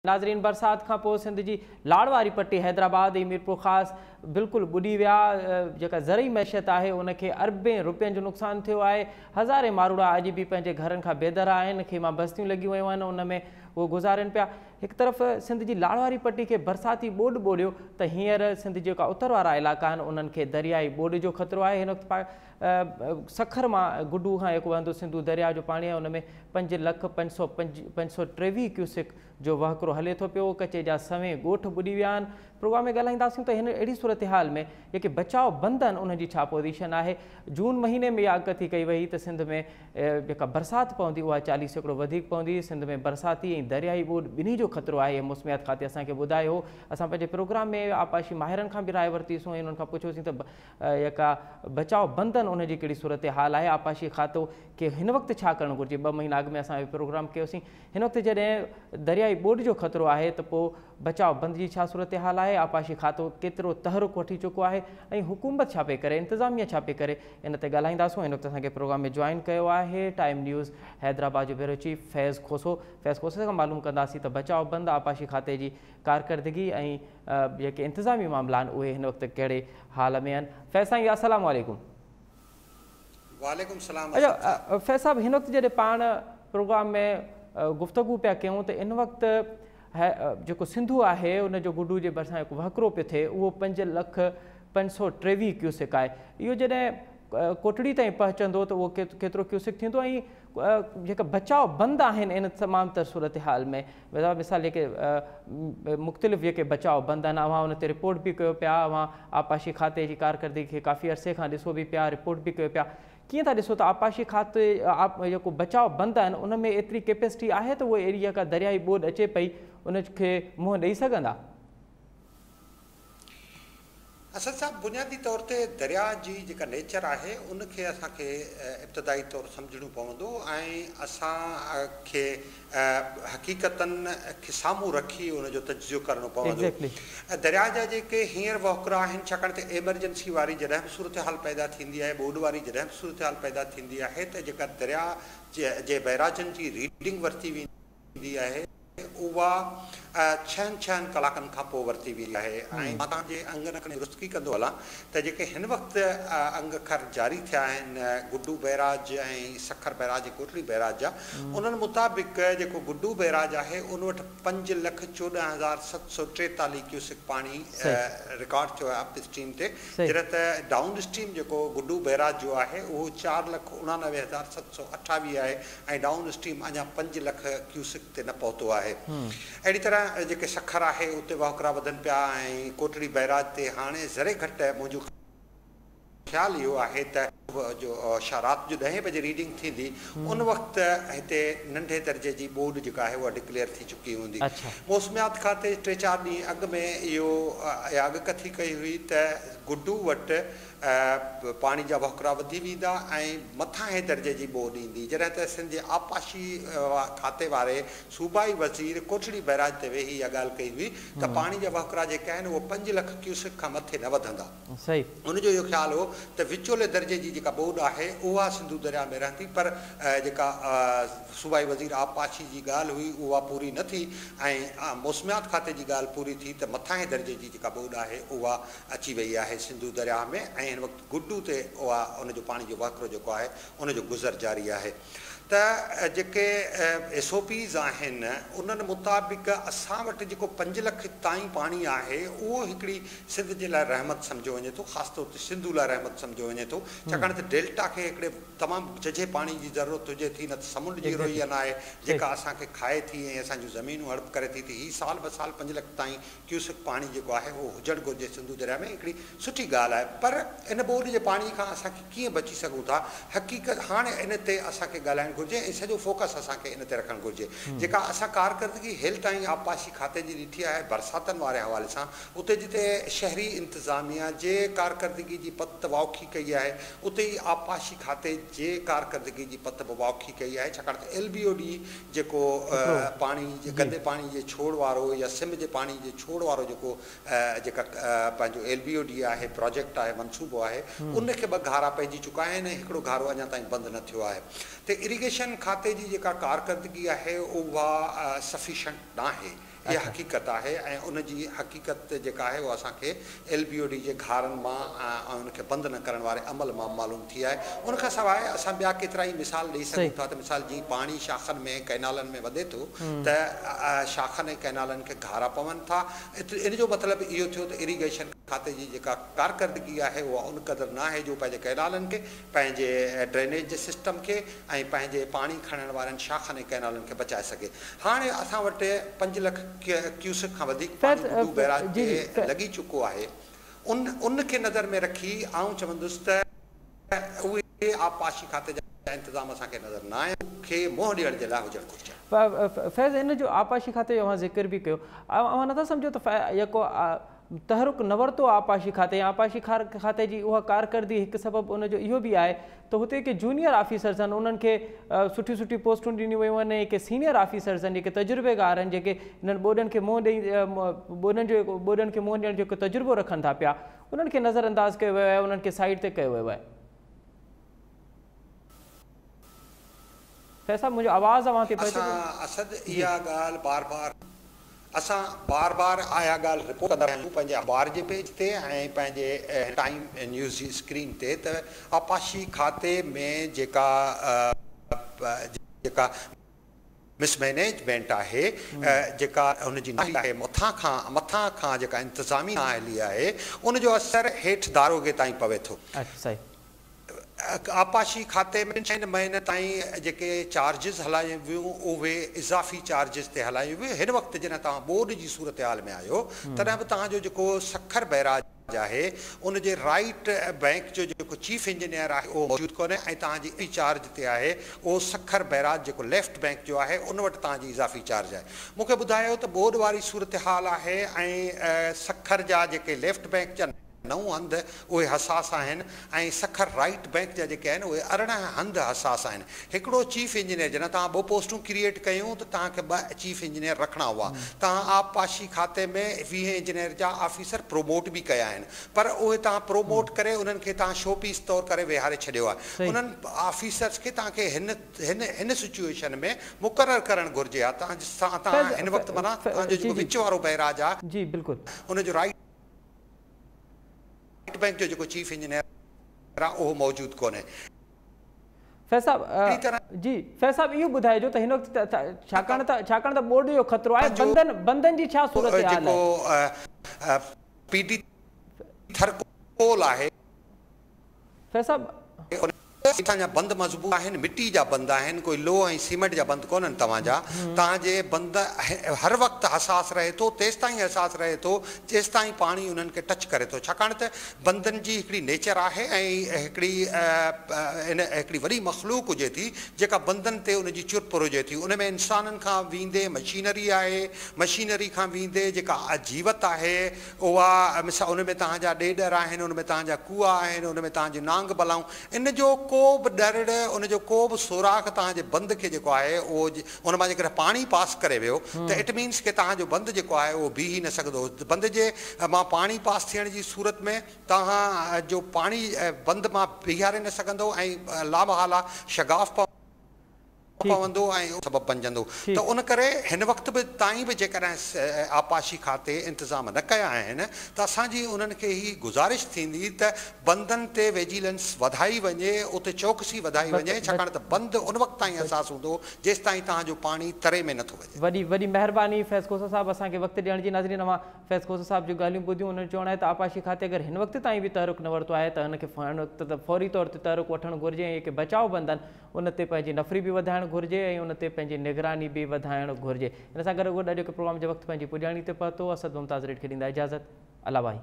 ناظرين برسات کان پوء سنڌ جي لاڙ واري پٽي حيدرآباد ۽ ميرپورخاص بلڪل ٻڏي ويا، جيڪا زرعي معيشت آهي ان کي اربين روپين جو نقصان ٿيو آهي، هزارين ماروئڙا اڄ به پنهنجي گهرن کان بيدر آهن، خيما بستيون لڳيون ويون آهن ان ۾ اهو گذارين پيا. هڪ طرف سنڌ جي لاڙ واري پٽي کي برساتي ٻوڏ ٻوڏيو ته هينئر سنڌ جيڪا اتر وارا علائقا آهن انهن کي دريائي ٻوڏ جو خطرو آهي. هن وقت سکر مان گڊو کان جيڪو وهندو سنڌو درياء جو پاڻي آهي ان ۾ 5 لک 500، 523 ڪيوسڪ جو وهڪرو هلي ٿو پيو. ڪچي جا سوين ڳوٺ ٻڏي ويا آهن. پروگرام ۾ ڳالهائينداسين ته هن اهڙي صورتحال ۾ جيڪي بچاء بند آهن، انهن جي ڇا پوزيشن آهي؟ جون مهيني ۾ اها اڳڪٿي ڪئي وئي ته سنڌ ۾ جيڪا برسات پوندي، اها 40% وڌيڪ پوندي. سنڌ ۾ برساتي ۽ دريائي ٻوڏ ٻنهي جو خطرو آهي، موسميات کاتي اسان کي ٻڌايو هو. اسان پنهنجي پروگرام ۾ آبپاشي ماهرن کان به راءِ ورتيسون ۽ انهن کان پڇيوسين ته جيڪا بچاء بند آهن، ان جي ڪهڙي صورت حال آهي؟ آبپاشي کاتو کي هن وقت ڇا ڪرڻ گهرجي؟ 2 مهينا اڳ ۾ اسان اهو پروگرام ڪيوسين. هن وقت جڏهن دريائي ٻوڏ جو خطرو آهي ته پوءِ بچاء بند جي ڇا صورت حال آهي؟ آبپاشي کاتو ڪيترو تحرڪ وٺي چڪو آهي ۽ حڪومت ڇا پئي ڪري، انتظاميا ڇا پئي ڪري؟ ان تي ڳالهائينداسون. هن وقت اسان کي پروگرام ۾ جوائن ڪيو آهي ٽائيم نيوز حيدرآباد جو بيورو چيف فيض کوسو. فيض کوسو کان معلوم ڪنداسين ته بچاء بند، آبپاشي کاتي جي ڪارڪردگي ۽ جيڪي انتظامي معاملا آهن، اهي هن وقت ڪهڙي حال ۾ آهن. فيض سائين، السلام عليڪم. وعليڪم سلام. اڇا فيض صاحب، هن وقت جڏهن پاڻ پروگرام ۾ گفتگو پيا ڪيون ته ان وقت جيڪو سنڌو آهي، ان جو گڊو جي ڀرسان هڪ وهڪرو پيو ٿئي، اهو 5 لک 523 ڪيوسڪ آهي. اهو جڏهن ڪوٽڙي تائين پهچندو ته اهو ڪيترو ڪيوسڪ ٿيندو؟ ۽ جيڪا بچاء بند آهن، ان تمام تر صورت حال ۾ مثال جيڪي مختلف جيڪي بچاء بند آهن، اوهان ان تي رپورٽ به ڪيو پيا، اوهان آبپاشي کاتي جي ڪارڪردگي کي ڪافي عرصي کان ڏسو به پيا، رپورٽ به ڪيو پيا، ڪيئن ٿا ڏسو ته آبپاشي کاتي جيڪو بچاء بند آهن، ان ۾ ايتري ڪيپيسٽي آهي ته اهي ايريا کا دريائي ٻوڏ اچي پئي، ان کي منهن ڏئي سگهندا؟ اسد صاحب، بنيادي طور تي درياء جي جيڪا نيچر آهي، ان کي اسان کي ابتدائي طور سمجهڻو پوندو ۽ اسان کي حقيقتن کي سامهون رکي ان جو تجزيو ڪرڻو پوندو. درياء جا جيڪي هينئر وهڪرا آهن، ڇاڪاڻ ته ايمرجنسي واري جڏهن به صورت حال پيدا ٿيندي آهي، ٻوڏ واري جڏهن به صورت حال پيدا ٿيندي آهي، ته جيڪا درياء جي بئراجن جي ريڊنگ ورتي ويندي آهي، اها 6-6 ڪلاڪن کان پوءِ ورتي ويندي آهي. ۽ مان توهان جي انگن اکرن درستگي ڪندو هلان ته جيڪي هن وقت انگ اکر جاري ٿيا آهن Guddu barrage ۽ Sukkur barrage ۽ Kotri barrage جا، انهن مطابق جيڪو گڊو بئراج آهي، ان وٽ 5,14,743 ڪيوسڪ پاڻي رڪارڊ ٿيو آهي اپ اسٽريم تي، جڏهن ته ڊائون اسٽريم جيڪو گڊو بئراج جو آهي، اهو 4,89,728 آهي ۽ ڊائون اسٽريم اڃا 5 لک ڪيوسڪ تي نه پهتو آهي. اهڙي طرح جيڪي سکر آهي، اتي وهڪرا وڌن پيا ۽ ڪوٽڙي بئراج تي هاڻي ذري گهٽ منهنجو خيال اهو آهي ته جو رات جو 10 بجي ريڊنگ ٿيندي، ان وقت هتي ننڍي درجي جي ٻوڏ جيڪا آهي، اها ڊڪليئر ٿي چڪي هوندي. موسميات کاتي 3-4 ڏينهن اڳ ۾ اهو اڳڪٿي ڪئي هئي ته گڊو وٽ پاڻي جا وهڪرا وڌي ويندا ۽ مٿانهين درجي جي ٻوڏ ايندي، جڏهن ته سنڌ جي آبپاشي کاتي واري صوبائي وزير ڪوٽڙي بئراج تي ويهي اها ڳالهه ڪئي هئي ته پاڻي جا وهڪرا جيڪي آهن، اهي 5 لک ڪيوسڪ کان مٿي نه وڌندا. ان جو اهو خيال هو ته وچولي درجي جي جيڪا ٻوڏ آهي، اها سنڌو درياء ۾ رهندي، پر جيڪا صوبائي وزير آبپاشي جي ڳالهه هئي، اها پوري نه ٿي ۽ موسميات کاتي جي ڳالهه پوري ٿي ته مٿانهين درجي جي جيڪا ٻوڏ آهي، اها اچي وئي آهي سنڌو درياء ۾ ۽ هن وقت گڊو تي اها ان جو پاڻي جو وهڪرو جيڪو آهي، ان جو گذر جاري آهي. ته جيڪي ايس او پيز آهن، انهن مطابق اسان وٽ جيڪو 5 لک تائين پاڻي آهي، اهو هڪڙي سنڌ جي لاءِ رحمت سمجهيو وڃي ٿو، خاص طور تي سنڌو لاءِ رحمت سمجهيو وڃي ٿو، ڇاڪاڻ ته ڊيلٽا کي هڪڙي تمام ججهي پاڻي جي ضرورت هجي ٿي، نه ته سمنڊ جي روئي نه آهي جيڪا اسان کي کائي ٿي ۽ اسان جون زمينون هڙپ ڪري ٿي. ته هي سال به سال 5 لک تائين ڪيوسڪ پاڻي جيڪو آهي، اهو هجڻ گهرجي سنڌو درياء ۾، هڪڙي سٺي ڳالهه آهي. پر ان ٻوڏ جي پاڻي کان اسان کي ڪيئن بچي سگهون ٿا، حقيقت هاڻي ان تي اسان کي ڳالهائڻ گهرجي ۽ سڄو فوڪس اسان کي ان تي رکڻ گهرجي. جيڪا اسان ڪارڪردگي هيل تائين آبپاشي کاتي جي ڏٺي آهي برساتن واري حوالي سان، اتي جتي شهري انتظاميا جي ڪارڪردگي جي پت واکي ڪئي آهي، اتي ئي آبپاشي کاتي جي ڪارڪردگي جي پت به واکي ڪئي آهي، ڇاڪاڻ ته ايل بي او ڊي جيڪو پاڻي گندي پاڻي جي ڇوڙ وارو يا سم جي پاڻي جي ڇوڙ وارو جيڪو جيڪا پنهنجو ايل بي او ڊي آهي، پروجيڪٽ آهي، منصوبو آهي، ان کي ٻه گهارا پئجي چڪا آهن ۽ هڪڙو گهارو اڃا تائين بند نه ٿيو آهي. ته اريگيشن کاتي جي جيڪا ڪارڪردگي آهي، اها سفيشنٽ ناهي. اها حقيقت آهي ۽ ان جي حقيقت جيڪا آهي اها اسان کي ايل بي او ڊي جي گهارن مان ۽ ان کي بند نه ڪرڻ واري عمل مان معلوم ٿي آهي. ان کان سواء اسان ٻيا ڪيترائي مثال ڏئي سگهون ٿا ته مثال جيئن پاڻي شاخن ۾ ڪئنالن ۾ وڌي ٿو ته شاخن ۽ ڪئنالن کي گهارا پون ٿا. ان جو مطلب اهو ٿيو ته اريگيشن کاتي جي جيڪا ڪارڪردگي آهي اها ان قدر ناهي جو پنهنجي ڪئنالن کي، پنهنجي ڊرينيج جي سسٽم کي ۽ پنهنجي پاڻي کڻڻ وارن شاخن ۽ ڪئنالن کي بچائي سگهي. هاڻي اسان وٽ 5 لک ڪيوسڪ کان وڌيڪ پاڻي گڊو بئراج تي لڳي چڪو آهي. ان ان کي نظر ۾ رکي آئون چوندس ته اهي آبپاشي کاتي جا انتظام اسان کي نظر نه آيا کي منهن ڏيڻ جي لاء هجڻ گهرجن. فيض ان جو آبپاشي کاتي جو اوهان ذڪر به ڪيو، اوهان نٿا سمجهو ته يڪو تحرڪ نه ورتو آبپاشي کاتي يا آبپاشي کاتي جي اها ڪارڪردگي هڪ سبب ان جو اهو به آهي ته هتي ڪي جونيئر آفيسرز آهن انهن کي سٺيون سٺيون پوسٽون ڏنيون ويون آهن ۽ ڪي سينيئر آفيسرز آهن جيڪي تجربيگار آهن جيڪي انهن ٻوڏن کي منهن ڏئي ٻوڏن جو ٻوڏن کي منهن ڏيڻ جو هڪ تجربو رکن ٿا پيا انهن کي نظر انداز ڪيو ويو آهي انهن کي سائيڊ تي ڪيو ويو آهي. فيض صاحب منهنجو آواز اوهان تي پهچي ٿو؟ اسان اسد اها ڳالهه بار بار اسان بار بار اها ڳالهه رپورٽ ڪندا رهيا آهيون پنهنجي اخبار جي پيج تي ۽ پنهنجي ٽائيم نيوز جي اسڪرين تي ته آبپاشي کاتي ۾ جيڪا جيڪا مس مئنيجمينٽ آهي جيڪا ان جي نااهلي آهي مٿان کان مٿان کان جيڪا انتظامي نااهلي آهي ان جو اثر هيٺ داروغي تائين پوي ٿو. آبپاشي کاتي ۾ ڇهن مهينن تائين جيڪي چارجز هلايون ويون اهي اضافي چارجز تي هلايون ويون، هن وقت جڏهن توهان ٻوڏ جي صورتحال ۾ آهيو تڏهن به توهان جو جيڪو سکر بئراج آهي ان جي رائيٽ بئنڪ جو جيڪو چيف انجنيئر آهي اهو موجود ڪونهي ۽ توهان جي اضافي چارج تي آهي اهو سکر بئراج جيڪو ليفٽ بئنڪ جو آهي ان وٽ توهان جي اضافي چارج آهي. مون کي ٻڌايو ته ٻوڏ واري صورتحال آهي ۽ سکر جا جيڪي ليفٽ بئنڪ جا 9 هنڌ اهي حساس آهن ۽ سکر رائيٽ بئنڪ جا جيڪي آهن اهي 18 هنڌ حساس آهن. هڪڙو چيف انجنيئر جڏهن توهان 2 پوسٽون ڪريئيٽ ڪيون ته توهان کي 2 چيف انجنيئر رکڻا هئا. توهان آبپاشي کاتي ۾ 20 انجنيئر جا آفيسر پروموٽ به ڪيا آهن پر اهي توهان پروموٽ ڪري انهن کي توهان شو پيس طور ڪري ويهاري ڇڏيو آهي. انهن آفيسرز کي توهان کي هن هن هن سچوئيشن ۾ مقرر ڪرڻ گهرجي ها. توهان توهان هن وقت معنيٰ توهان جو جيڪو وچ وارو بئراج آهي ان جو رائيٽ بئنڪ جو جيڪو چيف انجنيئر آهي اهو موجود ڪونهي. فيض صاحب جي فيض صاحب اهو ٻڌائجو ته هن وقت ڇاڪاڻ ته ڇاڪاڻ ته ٻوڏ جو خطرو آهي بندن بندن جي ڇا صورتحال آهي؟ جيڪو پي ڊي ٿرڪول آهي. فيض صاحب. اسان جا بند مضبوط آهن، مٽي جا بند آهن، ڪوئي لوهه ۽ سيمينٽ جا بند ڪونهن توهان جا، توهان جي بند هر وقت حساس رهي ٿو، تيستائين حساس رهي ٿو جيستائين پاڻي انهن کي ٽچ ڪري ٿو، ڇاڪاڻ ته بندن جي هڪڙي نيچر آهي ۽ هڪڙي ان هڪڙي وڏي مخلوق هجي ٿي جيڪا بندن تي ان جي چرپر هجي ٿي، ان ۾ انسانن کان ويندي مشينري آهي، مشينري کان ويندي جيڪا جيوت آهي اها مثال ان ۾ توهان جا ڏيڏر آهن، ان ۾ توهان جا ڪوئا آهن، ان ۾ توهان جون نانگ بلائون، ان جو ڪو به ڏرڙ، ان جو ڪو به سوراخ توهان جي بند کي جيڪو آهي اهو ان مان جيڪڏهن پاڻي پاس ڪري ويو ته it means ڪي توهان جو بند جيڪو آهي اهو بيهي نه سگهندو. بند جي مان پاڻي پاس ٿيڻ جي صورت ۾ توهان جو پاڻي بند مان بيهاري نه سگهندو ۽ لامحاله شگاف پوندو ۽ سبب بنجندو ته ان ڪري هن وقت به تائين به جيڪڏهن آبپاشي کاتي انتظام نه ڪيا آهن ته اسان جي انهن کي هي گذارش ٿيندي ته بندن تي ويجيلنس وڌائي وڃي اتي چوڪسي وڌائي وڃي ڇاڪاڻ ته بند ان وقت تائين حساس هوندو جيستائين توهان جو پاڻي تري ۾ نٿو وڃي. وڏي وڏي مهرباني فيض کوسا صاحب اسان کي وقت ڏيڻ جي. ناظرين اوهان فيض کوسا صاحب جون ڳالهيون ٻڌيون انهن جو چوڻ آهي ته آبپاشي کاتي اگر هن وقت تائين به تحرڪ نه ورتو آهي ته هن کي هن وقت ته فوري طور تي تحرڪ وٺڻ گهرجي ۽ جيڪي بچاء بند آهن ان تي پنهنجي نفري به وڌائڻ گهرجي ۽ ان تي پنهنجي نگراني به وڌائڻ گهرجي. ان سان گڏوگڏ اڄوڪي پروگرام جو وقت پنهنجي پڄاڻي تي پهتو. اسد ممتاز ريڊ کي ڏيندا اجازت. الله واهي.